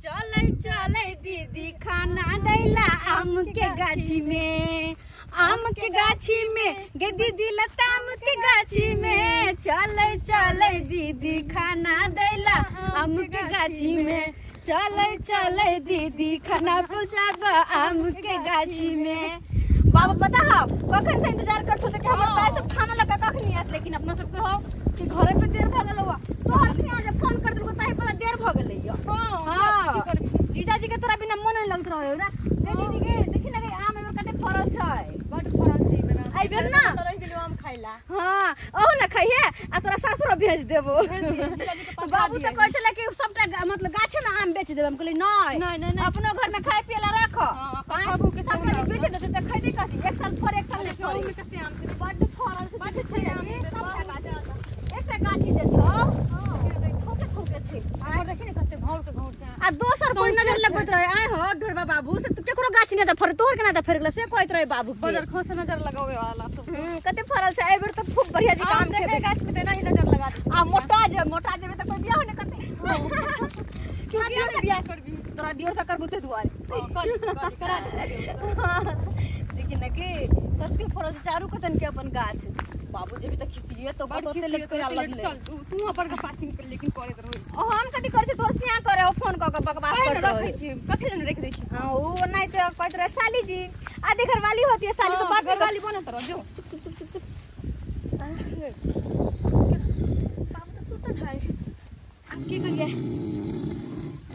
चले चले दीदी खाना दैला आम के गाछी में, आम के गाछी में गे दीदी लताम के गाछी में। चले चले दीदी खाना दैला आम के गाछी में, चले चले दीदी खाना पहुँचाब आम के गाछी में। बाबा पता है कखन से इंतजार करतो कि हमर दाई सब खाना लगा कखनी आत, लेकिन अपना सबके हो कि घरे पे देर भ गेल हो तो हर आज फोन कर देलको ताहि पर देर भ गेलै। हां जीजाजी के तोरा बिना मन नहीं लगत रहे ना। दीदी के देखि ना आम एबर कते फरल छै, बड फरल छै बेना आई बेर ना तो रह गेलियो आम खाइला। हां ओहो ना खाइहे आ तोरा सासुर भेज देबो। जीजाजी के पठा बाबू त कहै छले कि सबटा मतलब गाछे में आम बेच देब। हम कहली नहीं नहीं नहीं, अपनो घर में खाए पिए ला रखो। हां के सबटा जे बेच देते त खैबे कथी, एक साल फर एक साल नहीं फरे में कते आम छै, बड फरल छै, बड छै आम सबटा गाछ एकटा गाछी जे छौ ठोके ठोके छै। हमर देखि ने कते घौर के घौर छै आ दोसर कोई नजर लगबैत रहे। आय हो ढोरबा बाबू से तू केकरो गाछ नै त फर तोहर केना त फर गेल से कहैत रहे बाबू के। बजर खो से नजर लगावे वाला सब। कते फरल छै एहि बेर त खूब बढ़िया जी काम देखे गाछ पे तेना ही नजर लगा दे। आ मोटा जे मोटा जेबे त कोई बियाह नै करते। तू बियाह करबी तोरा दियोर से करबू ते दुआरे करा दे। लेकिन न के कते फरल छै चारू कतन के अपन गाछ। बाबू जे भी त खिसिए तो बड़ ओते लेट खिसियो के लगले। चल तू अपन के फास्टिंग कर लेकिन करैत रहो। हम कथि करै छी तोर सिया करे हो फोन क के बकवास काहे कर ने रखै छी, कथि ले रख दै छी। हां ओ नहीं तो कहत रहे साली जी आधे घरवाली होती है साली तो बात नहीं घरवाली बनत रह जो। चुप चुप चुप चुप। बाबू तो सुतल है, हम की करिए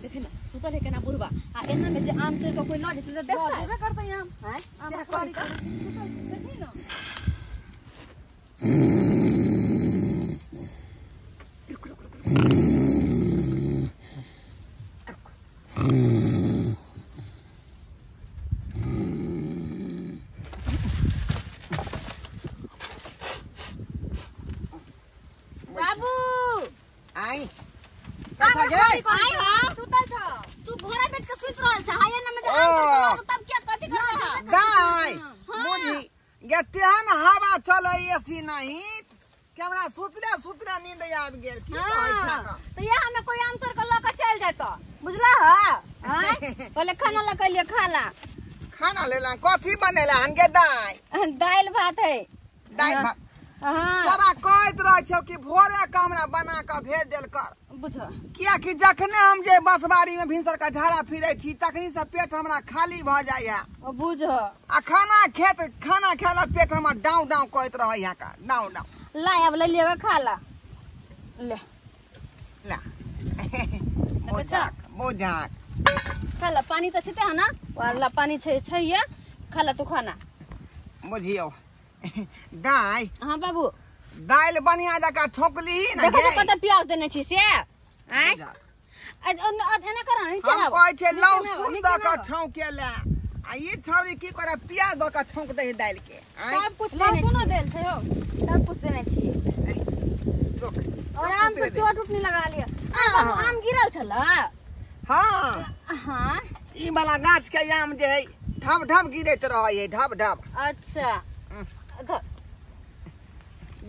देखे ना सुतल है केना बुढ़बा। आ एना में जे आम तोड़ के कोई ल जेतै त देख देबे करतै आम। हां आम रखवारी देखी ना। रुक रुक रुक रुक। बाबू आई कथा गे आई हां सुतल छ तू घोड़ा बैठ के सुत रहल छ। हाय ना में जे आम तोड़ के तब क्या कथि कर रहल छ दाई बुझी गे तेहन हवा चलै एसी नहीं कि हमरा सुतले सुतले नींद आबि गेल। की कहै छ का त यहाँ में कोई आम तोड़ के ल के चल जात बुझला ह। हां पहले खाना ल के लिए खाला खाना लेला कथी बनेला हन गे दाई? दाल भात है। दाल भात हां तोरा कहैत रहै छौ कि भोरे के हमरा बना के भेज देल कर बुझ। कियाकि जखने हम जे बसबारी में भिनसर का झाड़ा फिरे छी तखनी से पेट हमरा खाली भ जाइया बुझ। आ खाना खेत खाना खेला पेट हमर डाउ डाउ कहैत रहै है का डाउ डाउ। ला अब ले लिएगा खाला ले ला बोझाक बोझाक खाला पानी त छिते है ना वाला पानी छै छै ये खाला तू खाना बुझियो दाई। हां बाबू दाल बढ़िया जका ठोकली ना देखो तो कते प्याज देने छी से आय एना कर नीचे हम कहै छै लहसुन द के छौंके ले आ ई छौरी की करे प्याज द के छौंक दे दाल के। आय सब कुछ देने लहसुनो देल छै हो सब कुछ देने छी। रुक और आम से चोट उट नहीं लगा लिया। आम गिरल छला। हां हां ई वाला गाछ के आम जे है ढब ढब गिरैत रहै है ढब ढब। अच्छा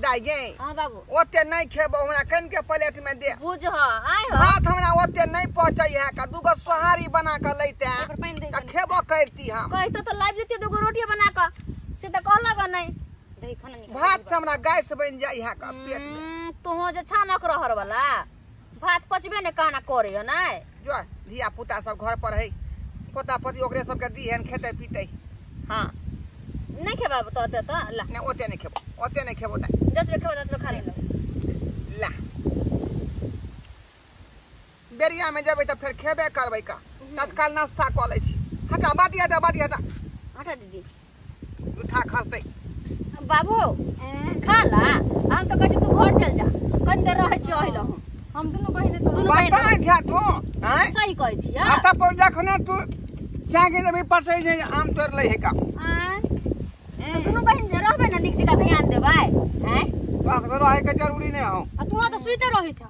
दाई गे। हां बाबू ओते नहीं खेबो हमरा कन के प्लेट में दे बुझ। आय हो भात हमरा ओते नहीं पचै है का दूगो सोहारी बना के लैते त खेबो करती हम। कहतो त लाइब जतिए दूगो रोटी बना के से त कहलक नहीं दही खाना निकाल भात से हमरा गैस बन जाई है का पेट में। तोहो जे छानक रहर वाला भात पचबे ने कहना करे हो नै जो धिया पुता सब घर पर है पोता पोती ओकरे सब के दी हन खेते पीते। हां नहीं खेबा तो ओते त ला नहीं ओते नहीं खेबो ओते नहीं खेबो दाई जतबे खेबो ततबे खा ले ला बेरिया में जेबै त फेर खेबे करबै का तत्काल नाश्ता क लै छी। हटा बाटी हटा बाटी हटा हटा दीदी उठा खसतै बाबू खा ला। हम तो कहै छी तू घर चल जा कनि देर रहै छी अहिल हम दुनू बहिन तो दुनू बहिन बता छा तू हैं सही कहै छी। आता पर जखने तू चाहे देबी परसै छै आम तोड़ लै है का आय दुनू बहिन जे रहबै ना नीक जकाँ ध्यान देबै हैं बस घर रहै के जरूरी नहीं हो। आ तू त सुते रहै छ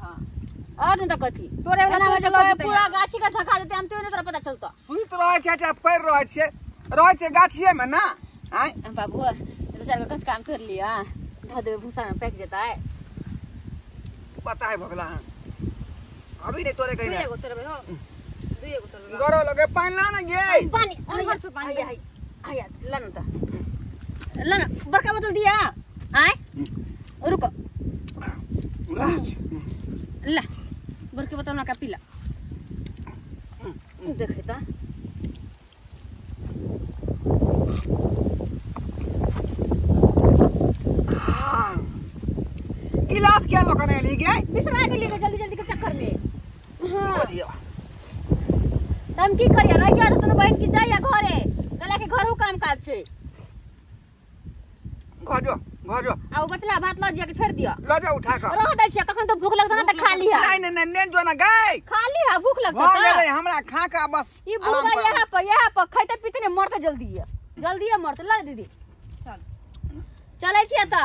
और न त कथि तोरे एना में जे पूरा गाछी के झका देते हम तो नहीं तोरा पता चलतो। सुत रहै छै चाहे पैर रहै छै रहै छै गाछिए में ना आय बाबू दू चार गो कचका आम तोड़ लिया धऽ देबै भूसा में पाकि जेतै। पता है भगला अभी नहीं तोड़े कहीं। दुइएगो तोड़बै हो, दुइएगो। गरो लगे पानी ला ना गे पानी और छो पानी आया आया ला ना त ला ना बड़का बोतल दिया आय रुको ला बड़के बोतल ना का पीला देखे त गिलास क्या लोकने ली गए बिसरा गेली जल्दी जल्दी के चक्कर में। हां तम की करिया रह गया तो बहन की जाइया घरे गला के घरो काम काज छै घर जो घर जो आ बचला भात ल जिया के छोड़ दियो ल जा उठा के रह दै छिया कखन तो भूख लगत ना त खा लिहा। नहीं नहीं नहीं जो ना गए खा लिहा भूख लगत त गेलै हमरा खा के बस ई बुढ़वा यहां पर खैते पीते ने मरते जल्दी है जल्दी है मरते। ल दीदी चल चलै छिया त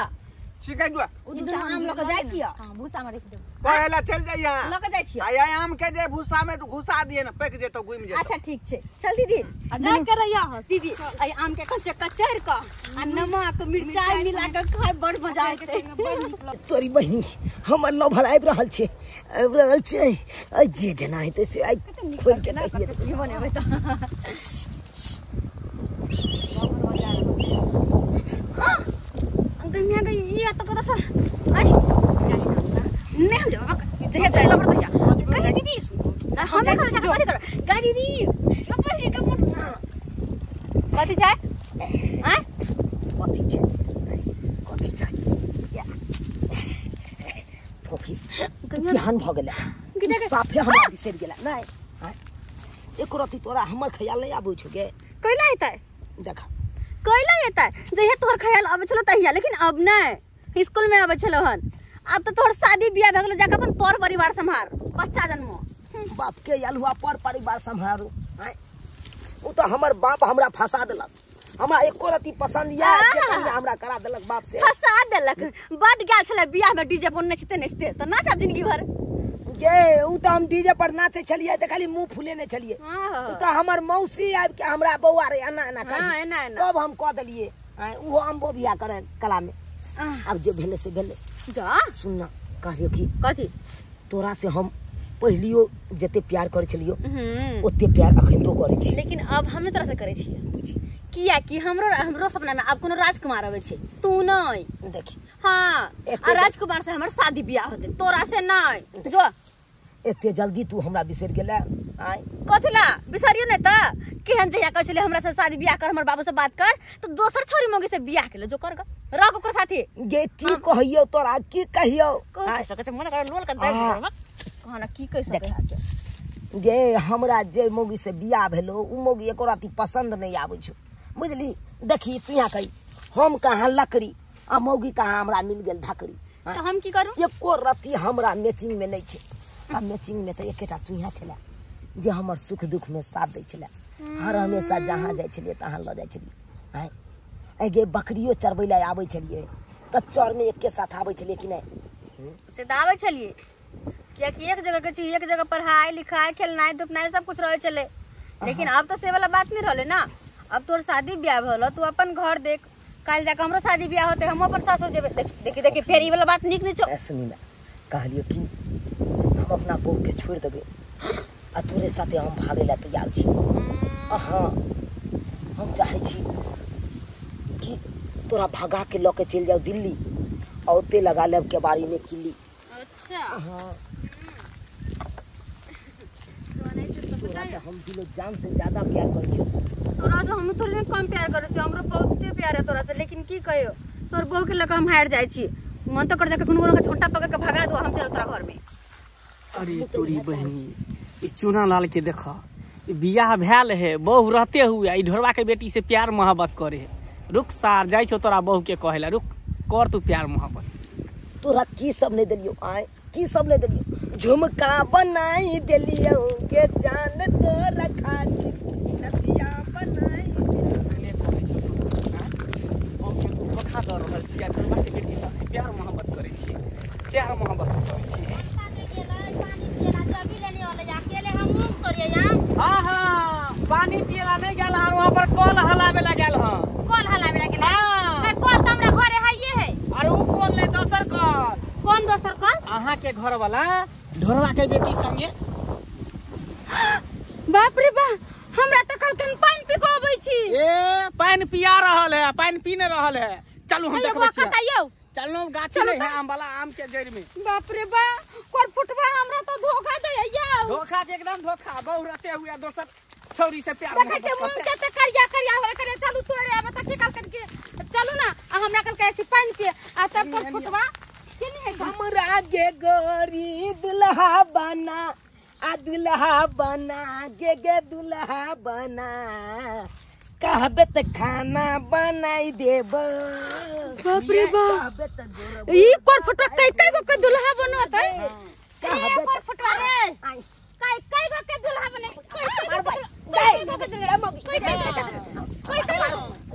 ठीक है जो उ दुनू आम ल के जाइ छिया। हां भूसा में रख देब पहला चल जाइया ल के जाइ छिया आया आम के जे भूसा में घुसा दिए ना पक जेतो घुम जेतो। अच्छा ठीक छै चल दीदी आ जा के रहिया दीदी आई आम के कच्चा कचर क आ नमक मिरचाई मिला के खाय बड़ मजा आते। तोरी बहिनी हमर लभर आबि रहल छै आबि रहल छै आ जे जना हेतै से आई खोल के दहिए बनेबै त हां गमिया गई ये तो कत सा आई नहीं हम जब जहिया जाय लबर तहिया कहि दीदी हम नहीं करब कथि करब कहि दीदी न पहिरे के कथि जाय हैं कथि छै कथि छै फोफी केहन भ गेलै साफे हमरा बिसरि गेलै नहीं एको रति तोरा हमर ख्याल नहीं आबै छौ गे कैला हेतै देख कैला हेतै जहिया तोहर ख्याल आबै छलो तहिया लेकिन अब नहीं स्कूल में आबै छलो हन अब तो तोहर शादी बियाह भऽ गेलो जाके अपन पर परिवार संभार बच्चा जन्मो बाप के आयल हुआ पर परिवार संभारू उ तो हमर बाप हमरा फंसा देलक हमरा एको रति पसंद या जे कनिया हमरा करा देलक बाप से फंसा देलक बड गेल छले बियाह में डीजे पर नचते नचते त नाचब जिंदगी भर गे उ त हम डीजे पर नाचे छलियै त खाली मुंह फुलेने छलियै उ त हमर मौसी आबि के हमरा बौआ रे एना एना कर हां एना एना तब हम कह देलियै उहो अम्बो बियाह करे कला में अब जे भेलै से भेलै जा सुन ना कहलियो कि कथी तोरा से हम पहिलियो जते प्यार करे छलियो ओते प्यार अखन तो करे छी लेकिन अब हम तोरा से करे छियै बुझी किया कि हमरो हमरो सपना में अब कोनो राजकुमार आबै छै तू नहीं देखी हां आ राजकुमार से हमर शादी बियाह होते तोरा से नहीं जो एते जल्दी तू हमरा बिसरि गेला आय कथिला बिसरियो नै त केहन जहिया कहै छलै हमरा से शादी बियाह कर हमर बाबू से बात कर त दोसर छोरी मोगी से बियाह केलो जो कर रख ओकर साथी गे की कहियो तोरा की कहियो कह सकै छै मन कर लोल के दे कहना की कहि सकै गे हमरा जे मोगी से बियाह भेलो उ मोगी एको राति पसंद नहीं आबै छौ बुझली। देखी तू यहाँ कही हम कहाँ लकड़ी आ मौगी कहाँ हमरा मिल गेल धकड़ी त हम की करू एको रति हमरा मैचिंग में नहीं छै आ मैचिंग में त एकेटा तू यहाँ छला जे हमर सुख दुख में साथ दै छला हर हमेशा जहाँ जाइ छलियै तहाँ लऽ जाइ छलियै आँय गे बकरियो चरबै लए आबै छलियै तऽ चर में एके साथ आबै छलियै कि नहीं से तऽ आबै छलियै कियाकि एक जगह के छी एक जगह पढ़ाई लिखाई खेलनाइ धुपनाइ सब कुछ रहै छलै लेकिन अब तऽ से वाला बात नहीं रहलै ना। अब तोर शादी ब्याह भेलो तू अपन घर देख काल्हि जाके हमरो शादी ब्याह होते हम अपन सासुर जेबै। देखी देखी फेर ई वाला बात नीक नहीं छौ। सुनी ना कहलियो कि हम अपना बहू के छोड़ देबै आ तोरे साथे हम भागे ला तैयार छी। हाँ हम चाहे छी कि तोरा भगा के लऽ के चलि जाओ दिल्ली आ ओते लगा लेब केबाड़ी में किल्ली। अच्छा हाँ तोरा से हम दिलो जान से ज्यादा प्यार करै छी। तोरा से हम थोड़े कम प्यार करै छी हमरो बहुते प्यार है तोरा से लेकिन की कहियो तोर बहू के लऽ के हम हारि जाइ छी। मन तो कर जाके कोनो के छोटा पकड़ के भगा दो हम चलो तोरा घर में। अरे तोरी बहिनी ई चूना लाल के देख बियाह भेल है बहू रहते हुए ई ढोरवा के बेटी से प्यार मोहब्बत करे है। रुक सार जाइ छौ तोरा बहू के कहेला रुक कर तू प्यार मोहब्बत। तोरा की सब नहीं देलियो आय की सब नहीं देलियो झुमका बनाई देलियो के जान तोरा खातिर नसिया बनाई ने कहै छौ बहू के तू धोखा दऽ रहल छी आ ढोरवा के बेटी से प्यार मोहब्बत करै छी प्यार मोहब्बत करै छी। हाँ हाँ पानी पियला नहीं गेल हन वहाँ पर कल हलावे ला गेल हन। कल हलावे ला गेल हन? कल त हमरा घरे हइए है। अरे उ कल नहीं दोसर कल। कौन दोसर कल? अहाँ के घर वाला ढोरवा के बेटी संगे। बाप बाप रे बा, हमरा त कलकन पानि पी के अबै छी। ए पानि पिया रहल है, पानि पी नै रहल है। चलू हम देखबै छी। बताइयो चलू गाछी नहीं है आम वाला, आम के जड़ में। बाप रे बा, कोर फुटवा हमरा तो धोखा दे यौ। धोखा के एकदम धोखा, बहु रहते हुए दोसर छौरी से प्यार देखै छै मुंह के त करिया करिया हो करे। चलू तोरे आब त की कलकन के चलू ना, आ हमरा कल कहै छी पानि पिए आ तब कोर फुटवा के नहीं है। हमरा गे गोरी दुल्हा बना, आ दुल्हा बना गे गे दुल्हा बना, कहबे त खाना बनाई देब। बाप रे बाप, ई कोर फुटवा कई कई गो के दुल्हा बनत है। कहबे कोर फुटवा रे कई कई गो के दुल्हा बने। कई गो के दुल्हा कई कई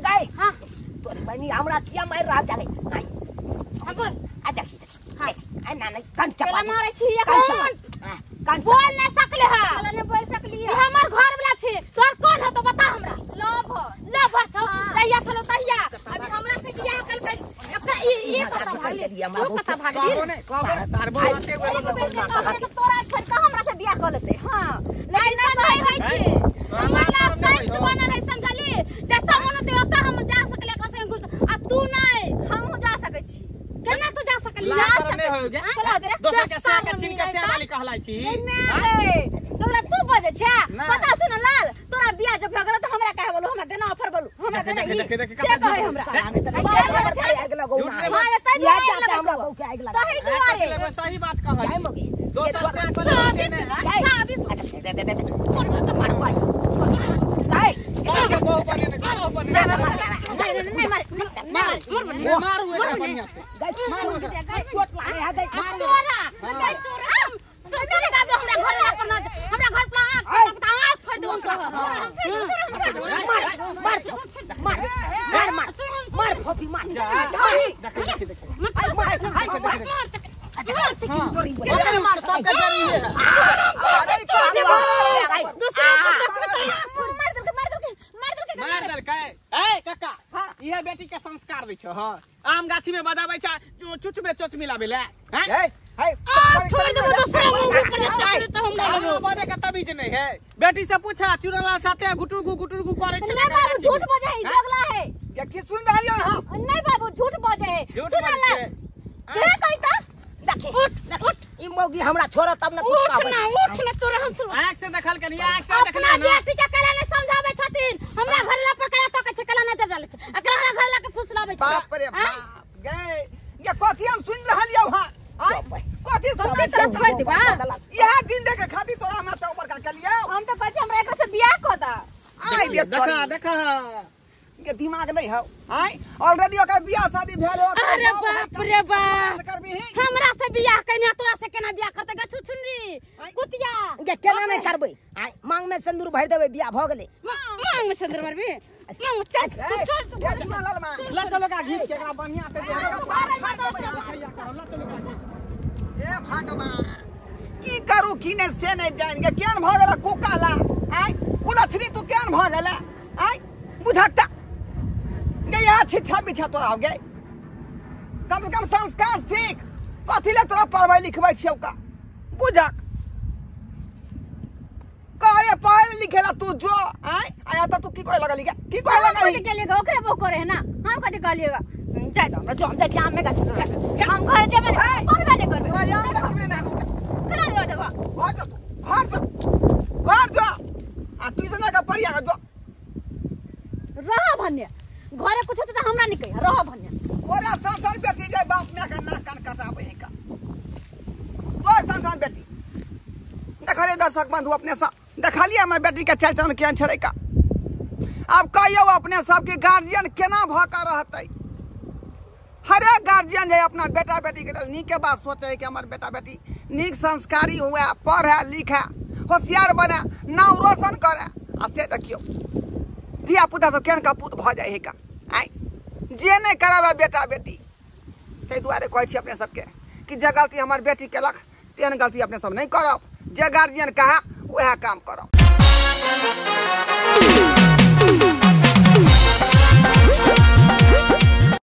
गाय। हां तोरी बनी हमरा किया मार रहा जाले। आई हां बोल। आ देखी हां आ ना ना कान चपा मारै छी कान बोल नै सकले हा। बोल नै बोल सकली। ई हमर घर वाला छी, तोर कोन हो तो बता हमरा। लव भर छौ, जहिया छलो तहिया। अभी हमरा से बियाह कल कल एकरा ई पता भागली, तू पता भागली। कहबो नै कहबो सार बहु रहते हुए तोरा छोड़ के हमरा से बियाह क लेते। हां लेकिन नहीं होय छै, हमरा साइंस बनल है समझली। जत्ता मन होते ओत्ता हम जा सकले कसे घुस, आ तू नै। हमहु जा सकै छी। केना तू जा सकली? जा सकली हो गया दोसर के से के छीन के से वाली कहलाई छी। तोरा तू बजे छै पता सुन लाल, तोरा बियाह जब भगल त हमरा काहे बोलू, हमरा देना ऑफर बोलू, हमरा देना ई से कहे हमरा। आग लगौ ना। हां एतै दुआरे हमरा बहु के आग लगा तही दुआरे। सही बात कहै दोसर से साबिस दे दे दे मार भाई गाय के बहु बने ने बहु बने नहीं मार मार मार हुए बढ़िया से मार चोट लागे है गाय। तोरा गाय तोरा सोचले गाबे हमरा घर पर ना, हमरा घर पर आंख त आंख फोड़ देबो तोरा। मार मार मार मार मार मार फोफी मार। देख देख देख मार मार मार सब के जड़ी है। अरे दूसरा मार देलके मार देलके मार देलके मार देलकै। ए काका इहे बेटी के संस्कार दै छौ। हां आम गाछी में बजाबै छै, चुच में चोच मिलाबै ले। हैं ए छोड़ देबो दूसरा मुंह पर जत्ता त हम ना बजे के तमीज नहीं है। बेटी से पूछा चुनलाल साथे गुटुर गु गुटुर गु करे छै। नहीं बाबू झूठ बजे है, जोगला है। के की सुन रहलियो हां? नहीं बाबू झूठ बजे है चुनलाल के कहि त देखी उठ उठ ई मौगी हमरा छोड़ तब न कुछ उठ ना उठ ना तोरा हम छोड़। आंख से देखल कनी, आंख से देखना अपना बेटी के कला ने समझाबै छथिन। हमरा घर ला पर कला तो के कला नजर डालै छै, एकरा हमरा घर ला के फुसलाबै छै। बाप रे बाप गए ये कथि हम सुन रहलियो हां? कथि सुन तोरा छोड़ देबा इहा दिन देख खाती तोरा हमरा त ऊपर का कलियो। हम त कहै छी हमरा एकरा से बियाह क दा। आई देखा देखा के दिमाग नहीं हो। आई ऑलरेडी ओकर बियाह शादी भेल हो। अरे बाप रे बाप, हमरा से बियाह कइना तोरा से केना बियाह करते गे छुछुनरी कुतिया? गे केना नहीं करबै? आई मांग में सिंदूर भर देबै, बियाह भ गेलै। मांग में सिंदूर भरबी? मांग चल चल तू लाल मां ला चलो का घीच के एकरा बढ़िया से दे। ए भगवान की करू की ने से नहीं जान गे केन भ गेला कुकाला। आई कुलछरी तू केन भ गेला? आई बुझता गे यहाँ छिछा बिछा तोरा हो गए। कम से कम संस्कार सीख, कथी ले तोरा पढ़बै लिखबै छियौ का बुझक करे पढ़े लिखेला तू जो। आय आया त तू की कहे लगली गे, की कहे लगली? कथि केलिएगा ओकरे बहु करे है ना, हम कथि कहलिएगा? जाय दो हमरा जो हम जाय छी आम में गाछ हम घर जेबै ने पढ़बे नै करबै। तोरा आम गाछ में ना केना रह देबा? घर जो घर जो घर जो आ ट्यूशन का पढ़िया जो रह भन्ने घरे कुछ होते त हमरा नै कहिया रह भन्ने। तोरा संसान बेटी जाय बाप माय के नाक कान कटाबै है का तोर संसान बेटी। देखले दर्शक बंधु अपने सब देखलिए हमर बेटी के चाल चलन केहन छलै का। अब कहियो अपने सबके गार्जियन केना भ के रहतै? हरेक गार्जियन जे अपना बेटा बेटी के लेल नीके बात सोचे कि हमर बेटा बेटी नीक संस्कारी हुए, पढ़े लिखे, होशियार बने, नाम रोशन करे। आ से देखियो धिया पुता सब केहन कपूत भऽ जाइ है का। आइ जे नहि कराबै बेटा बेटी, ताहि दुआरे कहै छी अपने सबके कि जे गलती हमर बेटी केलक तेहन गलती अपने सब नहि करब। जे गार्जियन कहे वएह काम करब।